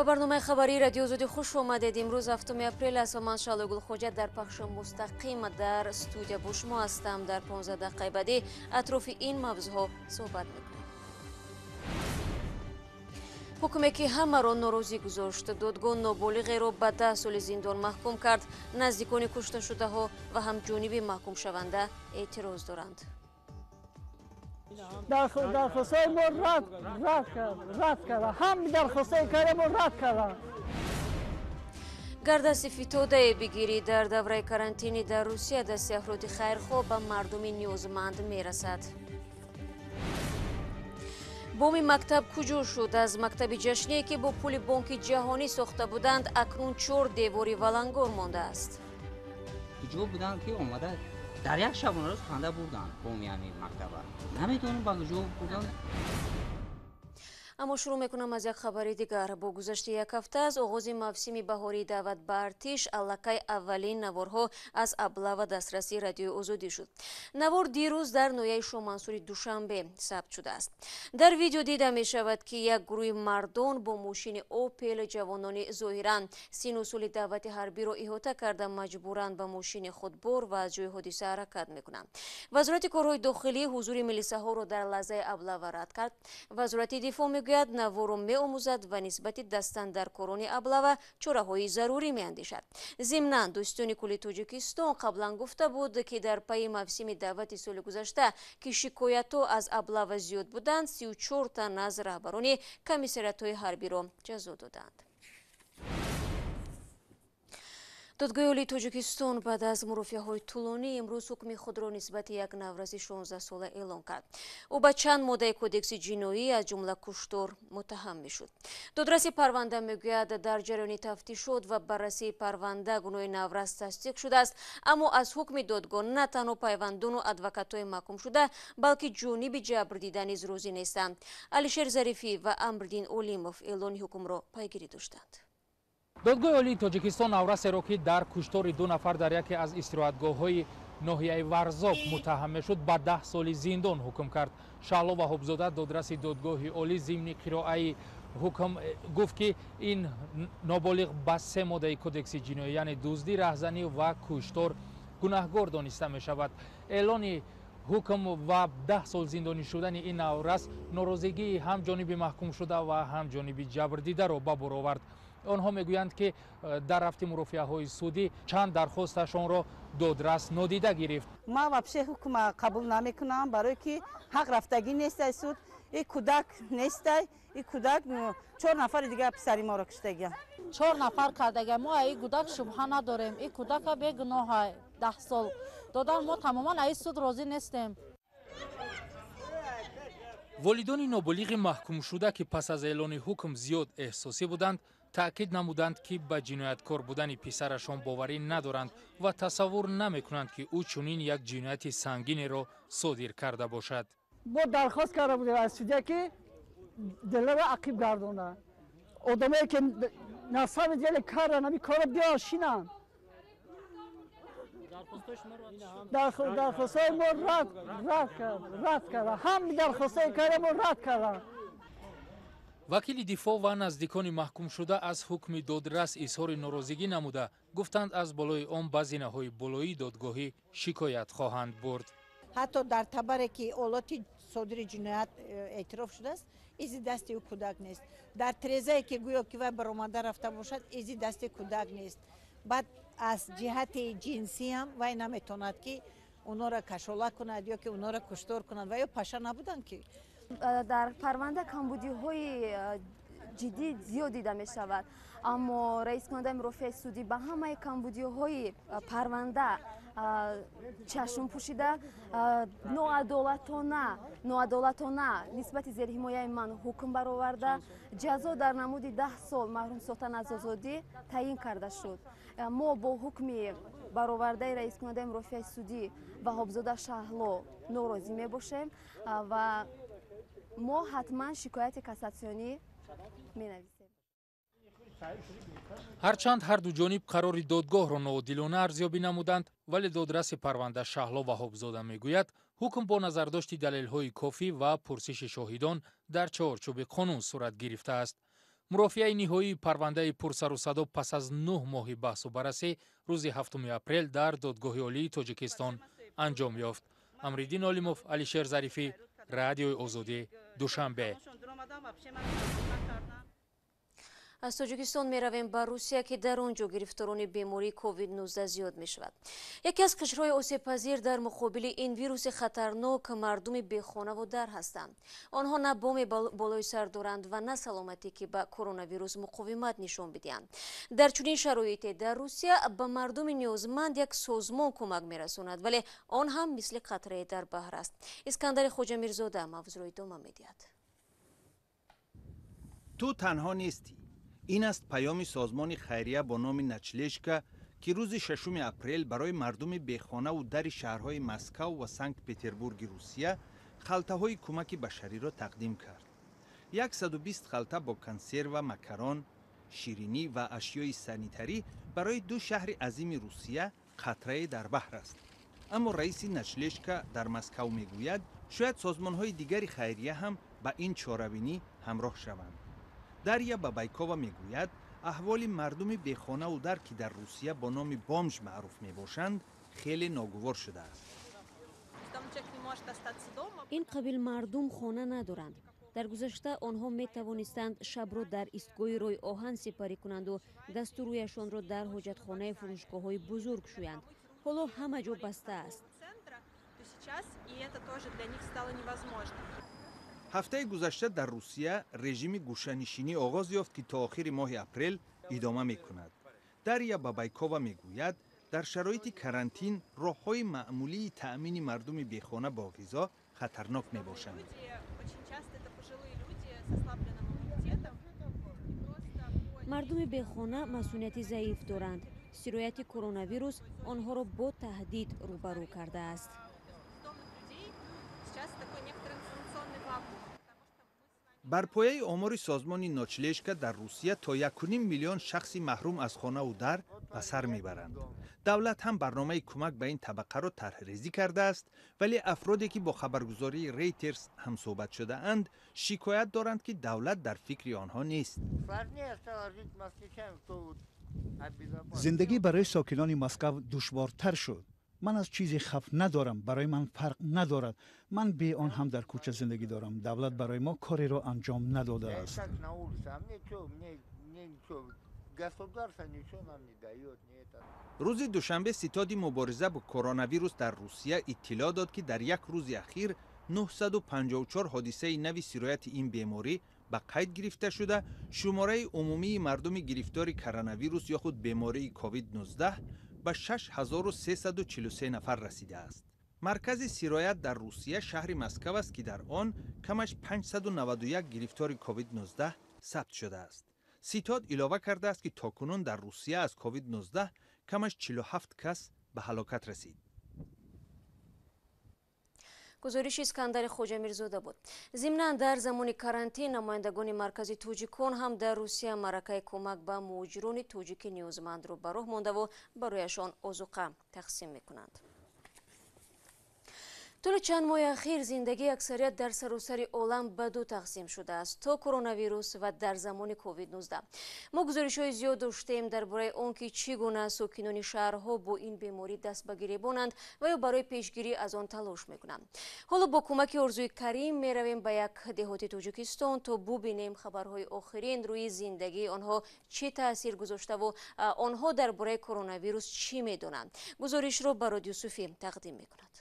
Ба барномаи хабарии Радиои Озодӣ хуш омадед. Имрӯз 7 апрел аст ва ман Шаҳло Гулхоҷа дар пахши мустақим дар студия бо шумо ҳастам. Дар 15 дақиқаи баъдӣ атрофи ин мавзӯъҳо суҳбат мекунем. Ҳукме ки ҳамаро норозӣ гузошт. Додгоҳ ноболиғеро ба 10 соли зиндон маҳкум кард. Наздикони кушташудаҳо ва ҳамҷониби маҳкумшаванда эътироз доранд. Дархостҳои мо рад кард. Ҳам дархостҳои кара мо рад карданд. Гар дасти фитодае бигирӣ, дар давраи карантини дар Русия дасти афроди хайрхоҳ ба мардуми ниёзманд мерасад. Боми мактаб куҷо шуд? Аз мактаби ҷашние ки бо пули бонки ҷаҳонӣ сохта буданд, акнун 4 девори валангор мондааст. Куҷо буданд ки омада дар як шабонарӯз ханда бурданд боми ҳамин мактаба. Намедонам ба куҷо бурданд. Аммо шурӯъ мекунам аз як хабари дигар. Бо гузашти як ҳафта аз оғози мавсими баҳории даъват ба артиш, аллакай аввалин наворҳо аз аблава дастраси Радиои Озодӣ шуд. Навор дирӯз дар ноҳияи Шоҳмансури Душанбе сабт шудааст. Дар видео дида мешавад, ки як гурӯҳи мардон бо мошини Опел ҷавонони зоҳиран сину соли даъвати ҳарбиро иҳота карда маҷбуран ба мошини худ бор ва аз ҷои ҳодиса ҳаракат мекунанд. Вазорати корҳои дохилӣ ҳузури милисаҳоро дар лаҳзаи аблава рад кард. Вазорати дифоъ мегӯяд, наворро меомӯзад ва нисбати дастандаркорони аблава чораҳои зарурӣ меандешад. Зимнан, дӯстони кулли Тоҷикистон қаблан гуфта буд, ки дар пайи мавсими даъвати соли гузашта, ки шикоятҳо аз аблава зиёд буданд, 34 тан аз раҳбарони комиссариятҳои ҳарбиро ҷазо доданд. Додгоҳи Олии Тоҷикистон баъд аз мурофиаҳои тӯлонӣ имрӯз ҳукми худро нисбати як навраси 16-сола эълон кард. Ӯ ба чанд моддаи кодекси ҷиноӣ, аз ҷумла куштор, муттаҳам мешуд. Додраси парванда мегӯяд, дар ҷараёни тафтишот ва баррасии парванда гуноҳи наврас тасдиқ шудааст, аммо аз ҳукми додгоҳ на танҳо пайвандону адвокатҳои маҳкумшуда, балки ҷониби ҷабрдида низ розӣ нестанд. Алишер Зарифӣ ва Амриддин Олимов эълони ҳукмро пайгирӣ доштанд. Додгоҳи Олии Тоҷикистон наврасеро, ки дар куштори 2 нафар дар яке аз истироҳатгоҳҳои ноҳияи Варзоб муттаҳам мешуд, ба 10 соли зиндон ҳукм кард. Шаҳло Ваҳобзода, додраси додгоҳи олӣ, зимни қироаи ҳукм гуфт, ки ин ноболиғ ба 3 моддаи кодекси ҷиноӣ, яъне дуздӣ, раҳзанӣ ва куштор гунаҳгор дониста мешавад. Эълони ҳукм ва 10 сол зиндонӣ шудани ин наврас норозигии ҳам ҷониби маҳкумшуда ва ҳам ҷониби ҷабрдидаро ба бор овард. Онҳо мегӯянд, ки дар рафти мурофиаҳои судӣ чанд дархосташонро додрас нодида гирифт. Ман вообще ҳукма қабул намекунам, барое ки ҳақ рафтагӣ нестай суд. И кӯдак нестай, и кӯдак 4 нафари дигар писари моро куштагиям. 4 нафар кардагиям. Мо аи кӯдак шубҳа надорем. И кӯдака бегуноҳа, 10 сол додан. Мо тамоман аи суд розӣ нестем. Волидони ноболиғи маҳкумшуда, ки пас аз эълони ҳукм зиёд эҳсосӣ буданд, таъкид намуданд, ки ба ҷинояткор будани писарашон боварӣ надоранд ва тасаввур намекунанд, ки ӯ чунин як ҷинояти сангинеро содир карда бошад. Мо дархост карда будем аз судя, ки деларо ақиб гардонад. Одамое ки на самом деле карданд ҳамин корро биён шинанд. Дархостҳои мо рад кард. Ҳам дархостҳои кара мо рад карданд. Вакили дифоъ ва наздикони маҳкумшуда аз ҳукми додрас изҳори норозигӣ намуда, гуфтанд, аз болои он ба зинаҳои болоии додгоҳӣ шикоят хоҳанд бурд. Ҳатто дар табаре ки олоти содири ҷиноят эътироф шудааст, изи дасти ӯ кӯдак нест. Дар трезае ки гӯё ки вай баромада рафта бошад, изи дасти кӯдак нест. Баъд аз ҷиҳати ҷинсӣ ҳам вай наметавонад, ки онҳоро кашола кунад ё ки онҳоро куштор кунад. Ва ё паша набуданд ки дар парванда камбудиҳои ҷиддӣ зиёд дида мешавад, аммо раискунандаи мурофиаи судӣ ба ҳамаи камбудиҳои парванда чашм пӯшида, ноадолатона нисбати зерҳимояи ман ҳукм бароварда, ҷазо дар намуди 10 сол маҳрум сохтан аз озодӣ таъин карда шуд. Мо бо ҳукми баровардаи раискунандаи мурофиаи судӣ Ваҳобзода Шаҳло норозӣ мебошем ва мо ҳатман шикояти кассатсионӣ менависем. Ҳарчанд ҳар ду ҷониб қарори додгоҳро ноодилона арзёбӣ намуданд, вале додраси парванда Шаҳло Ваҳобзода мегӯяд, ҳукм бо назардошти далелҳои кофӣ ва пурсиши шоҳидон дар чорчӯби қонун сурат гирифтааст. Мурофиаи ниҳоии парвандаи пурсарусадо пас аз 9 моҳи баҳсу баррасӣ рӯзи 7 апрел дар Додгоҳи Олии Тоҷикистон анҷом ёфт. Амриддин Олимов, Алишер Зарифӣ, Радиои Озодӣ, Душанбе. Аз Тоҷикистон меравем ба Русия, ки дар он ҷо гирифторони бемории COVID-19 зиёд мешавад. Яке аз қишрҳои осебпазир дар муқобили ин вируси хатарнок мардуми бехонаву дар ҳастанд. Онҳо на боми болои сар доранд ва на саломатӣ, ки ба коронавирус муқовимат нишон бидиҳанд. Дар чунин шароите дар Русия ба мардуми ниёзманд як созмон кӯмак мерасонад, вале он ҳам мисли қатрае дар баҳр аст. Искандари Хоҷамирзода мавзӯъро идома медиҳад. Ту танҳо нестӣ. Ин аст паёми созмони хайрия бо номи Ночлежка, ки рӯзи 6 апрел барои мардуми бехонаву дари шаҳрҳои Москав ва Санкт-Петербурги Русия халтаҳои кӯмаки башариро тақдим кард. 120 халта бо консерва, макарон, ширинӣ ва ашёи санитарӣ барои ду шаҳри азими Русия қатрае дар баҳр аст. Аммо раиси Ночлежка дар Москав мегӯяд, шояд созмонҳои дигари хайрия ҳам ба ин чорабинӣ ҳамроҳ шаванд. Дарья Бабайкова мегӯяд, аҳволи мардуми бехонаву дар, ки дар Русия бо номи бомж маъруф мебошанд, хеле ногувор шудааст. Ин қабил мардум хона надоранд. Дар гузашта онҳо метавонистанд шабро дар истгоҳи роҳи оҳан сипарӣ кунанду дасту рӯяшонро дар ҳоҷатхонаи фурӯшгоҳҳои бузург шӯянд. Ҳоло ҳама ҷо баста аст. Ҳафтаи гузашта дар Русия режими гӯшанишинӣ оғоз ёфт, ки то охири моҳи апрел идома мекунад. Дарья Бабайкова мегӯяд, дар шароити карантин роҳҳои маъмулии таъмини мардуми бехона бо ғизо хатарнок мебошанд. Мардуми бехона масунияти заиф доранд. Сирояти коронавирус онҳоро бо таҳдид рӯбарӯ кардааст. Бар пояи омори созмони Ночлежка дар Русия то 1,5 миллион шахси маҳрум аз хонаву дар ба сар мебаранд. Давлат ҳам барномаи кӯмак ба ин табақаро тарҳрезӣ кардааст, вале афроде ки бо хабаргузории Рейтерс ҳамсӯҳбат шудаанд, шикоят доранд, ки давлат дар фикри онҳо нест. Зиндагӣ барои сокинони Москав душвортар шуд. Ман аз чизе хаф надорам, барои ман фарқ надорад. Ман бе он ҳам дар кӯча зиндагӣ дорам. Давлат барои мо кореро анҷом надодааст. Рӯзи душанбе ситоди мубориза бо коронавирус дар Русия иттилоъ дод, ки дар як рӯзи ахир 954 ҳодисаи нави сирояти ин беморӣ ба қайд гирифта шуда, шумораи умумии мардуми гирифтори коронавирус ё худ бемории COVID-19 ба 6343 нафар расидааст. Маркази сироят дар Русия шаҳри Москав аст, ки дар он камаш 591 гирифтори COVID-19 сабт шудааст. Ситод илова кардааст, ки то кунун дар Русия аз COVID-19 камаш 47 кас ба ҳалокат расид. Гузориши Искандари Хоҷамирзода буд. Зимнан дар замони карантин намояндагони маркази тоҷикон ҳам дар Русия маъракаи кӯмак ба муҳоҷирони тоҷики ниёзмандро ба роҳ мондаву барояшон озуқа тақсим мекунанд. Тӯли чанд моҳи ахир зиндагии аксарият дар саросари олам ба ду тақсим шудааст: то коронавирус ва дар замони COVID-19. Мо гузоришҳои зиёд доштем дар бораи он, ки чӣ гуна сокинони шаҳрҳо бо ин беморӣ даст ба гиребонанд ва ё барои пешгирӣ аз он талош мекунанд. Ҳоло бо кӯмаки Орзуи Карим меравем ба як деҳоти Тоҷикистон, то бубинем хабарҳои охирин рӯи зиндагии онҳо чӣ таъсир гузоштаву онҳо дар бораи коронавирус чӣ медонанд. Гузоришро Барод Юсуфӣ тақдим мекунад.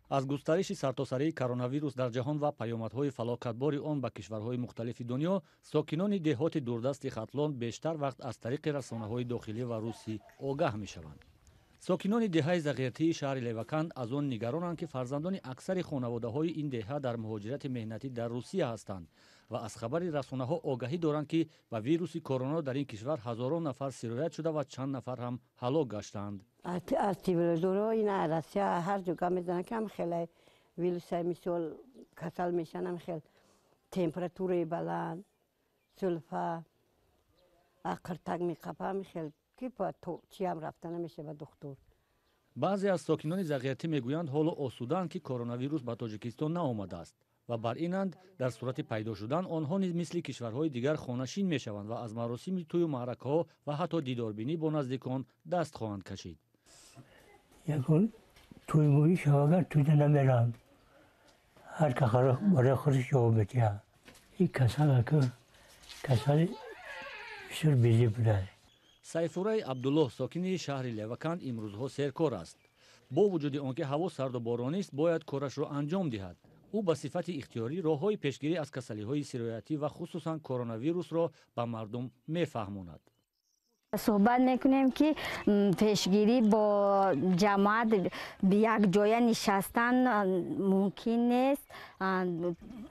Аз густариши сартосарии коронавирус дар ҷаҳон ва паёмадҳои фалокатбори он ба кишварҳои мухталифи дунё, сокинони деҳоти дурдасти Хатлон бештар вақт аз тариқи расонаҳои дохилӣ ва русӣ огаҳ мешаванд. Сокинони деҳаи Зағиртии шаҳри Леваканд аз он нигаронанд, ки фарзандони аксари хонаводаҳои ин деҳа дар муҳоҷирати меҳнатӣ дар Русия ҳастанд ва аз хабари расонаҳо огаҳӣ доранд, ки ба вируси корона дар ин кишвар ҳазорон нафар сироят шуда ва чанд нафар ҳам ҳалок гаштаанд. Аз телевизорҳо ина Россия ҳар ҷо гап мезананд, ки ҳам хеле вируса мисол касал мешаванд, ҳам хел температураи баланд, сулфа, ақртак меқапа, ҳам хел ки чиам рафта намешава ба духтур. Баъзе аз сокинони Зағиртӣ мегӯянд, ҳоло осудаанд, ки коронавирус ба Тоҷикистон наомадааст. Ва бар инанд, дар сурати пайдо шудан онҳо низ мисли кишварҳои дигар хонашин мешаванд ва аз маросими тӯю маъракаҳо ва ҳатто дидорбинӣ бо наздикон даст хоҳанд кашид. Ягон тӯймӯӣ шавагар тӯйда намерам. Ҳар ка барои худаш ҷавоб медиҳад. Ин касал ака касали бисёр безеб буда. Сайфураи Абдуллоҳ, сокини шаҳри Леваканд, имрӯзҳо серкор аст. Бо вуҷуди он ки ҳаво сарду боронист, бояд корашро анҷом диҳад. Ӯ ба сифати ихтиёрӣ роҳҳои пешгирӣ аз касалиҳои сироятӣ ва хусусан коронавирусро ба мардум мефаҳмонад. Суҳбат мекунем, ки пешгирӣ бо ҷамоат якҷоя нишастан мумкин нест,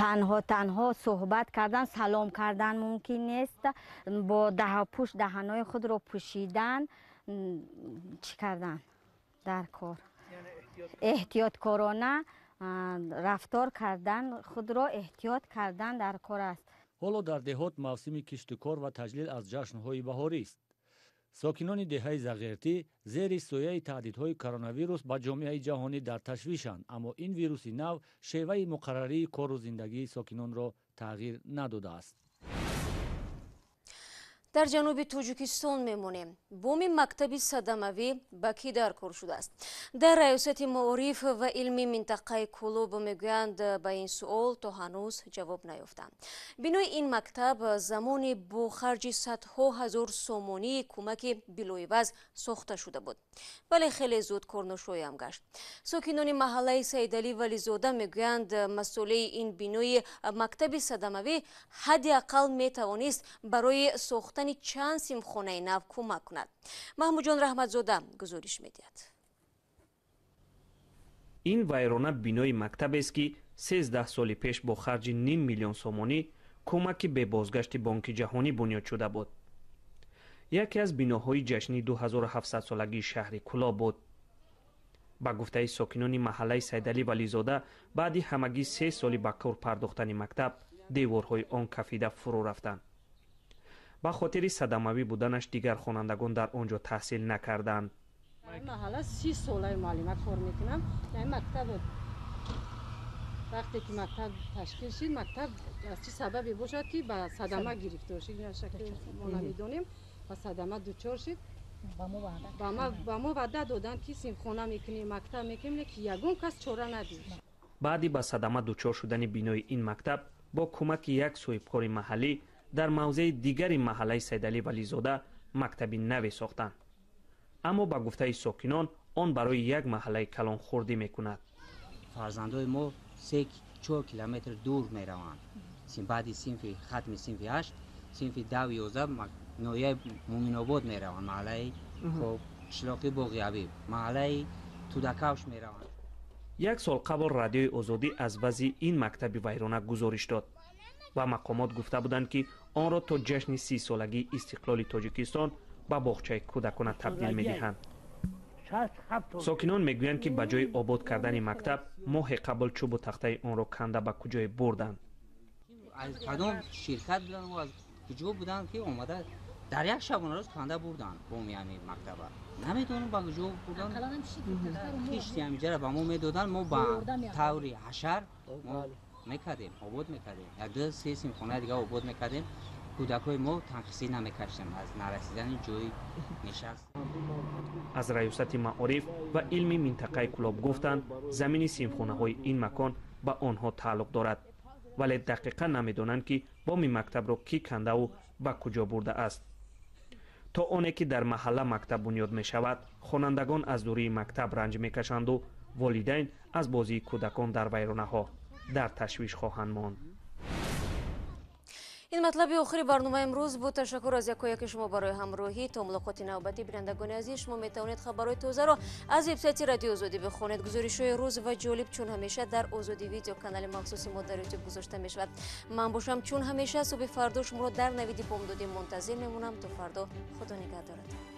танҳо танҳо суҳбат кардан, салом кардан мумкин нест, бо пӯш даҳанои худро пӯшидан, чӣ кардан дар кор, эҳтиёткорона рафтор кардан, худро эҳтиёт кардан дар кор аст. Ҳоло дар деҳот мавсими киштукор ва таҷлил аз ҷашнҳои баҳорист. Сокинони деҳаи Зағертӣ зери сояи таҳдидҳои коронавирус ба ҷомеаи ҷаҳонӣ дар ташвишанд, аммо ин вируси нав шеваи муқаррарии кору зиндагии сокинонро тағйир надодааст. Дар ҷануби Тоҷикистон мемонем. Боми мактаби садамавӣ ба кӣ даркор шудааст? Дар раёсати маориф ва илми минтақаи Кӯлоб мегӯянд, ба ин суол то ҳанӯз ҷавоб наёфтанд. Бинои ин мактаб замоне бо харҷи садҳо ҳазор сомонии кӯмаки билоиваз сохта шуда буд, вале хеле зуд корношоям гашт. Сокинони маҳаллаи Саидалӣ Вализода мегӯянд, масъулаи ин бинои мактаби садамавӣ ҳадди ақал метавонист барои сохтани чанд симхонаи нав кӯмак кунад. Маҳмудҷон Раҳматзода гузориш медиҳад. Ин вайрона бинои мактабест, ки 13 соли пеш бо харҷи ним миллион сомонӣ кӯмаки бебозгашти Бонки Ҷаҳонӣ бунёд шуда буд. Яке аз биноҳои ҷашни 2700-солагии шаҳри Кӯлоб буд. Ба гуфтаи сокинони маҳаллаи Сайдалӣ Вализода, баъди ҳамагӣ 3 соли ба кор пардохтани мактаб деворҳои он кафида фурӯ рафтанд. Ба хотири садамавӣ буданаш дигар хонандагон дар он ҷо таҳсил накарданд. Маҳалла 30 солаи муаллима кор мекунам. Ин мактаб вақте ки мактаб ташкил шид, мактаб аз чӣ сабабе бошад, ки ба садама гирифтор шид, шакли мо намедонем, ба садама дучор шид. Ба мо ваъда доданд, ки синфхона мекунем, мактаб мекунем, ки ягон кас чора надид. Баъди ба садама дучор шудани бинои ин мактаб бо кӯмаки як соҳибкори маҳаллӣ дар мавзеи дигари маҳаллаи Сайдалӣ Вализода мактаби наве сохтанд. Аммо ба гуфтаи сокинон он барои як маҳаллаи калон хурдӣ мекунад. Фарзандои мо 3-4 километр дур мераванд. Баъди синфи хатми синфи 8, синфи 10-11 ноҳияи Муминобод мераванд, маҳаллаи қишлоқи Боғиабиб, маҳаллаи Тудакавш мераванд. Як сол қабл Радиои Озодӣ аз вазъи ин мактаби вайрона гузориш дод ва мақомот гуфта буданд, ки онро то ҷашни 30-солагии истиқлоли Тоҷикистон ба боғчаи кӯдакона табдил медиҳанд. Сокинон мегӯянд, ки ба ҷои обод кардани мактаб моҳе қабл чӯбу тахтаи онро канда ба куҷое бурданд. Аз кадом ширкат буданд, аз куҷо буданд, ки омада дар як шабонарӯз канда бурданд боми ҳамин мактаба. Намедонам ба куҷо бурданд. Кишти ҳаминҷара ба мо медоданд, мо ба таври ҳашар мо мекардем, обод мекардем. Як 2-3 синфхонаи дига обод мекардем. Кӯдакҳои мо танқисӣ намекашиданд аз нарасидани ҷои нишаст. Аз раёсати маориф ва илми минтақаи Кӯлоб гуфтанд, замини синфхонаҳои ин макон ба онҳо тааллуқ дорад, вале дақиқа намедонанд, ки боми мактабро кӣ кандаву ба куҷо бурдааст. То оне ки дар маҳалла мактаб бунёд мешавад, хонандагон аз дурии мактаб ранҷ мекашанду волидайн аз бозии кӯдакон дар вайронаҳо дар ташвиш хоҳанд монд. Ин матлаби охири барномаи имрӯз буд. Ташаккур аз якояки шумо барои ҳамроҳӣ. То мулоқоти навбатӣ, бинандагони азиз, шумо метавонед хабарҳои тозаро аз вебсайти Радиои Озодӣ бихонед. Гузоришҳои рӯз ва ҷолиб чун ҳамеша дар Озодӣ видео канали махсуси мо дар Ютуб гузошта мешавад. Ман бошам чун ҳамеша субҳи фардо шуморо дар навиди бомдодӣ мунтазир мемонам. То фардо, Худо нигаҳдоратон.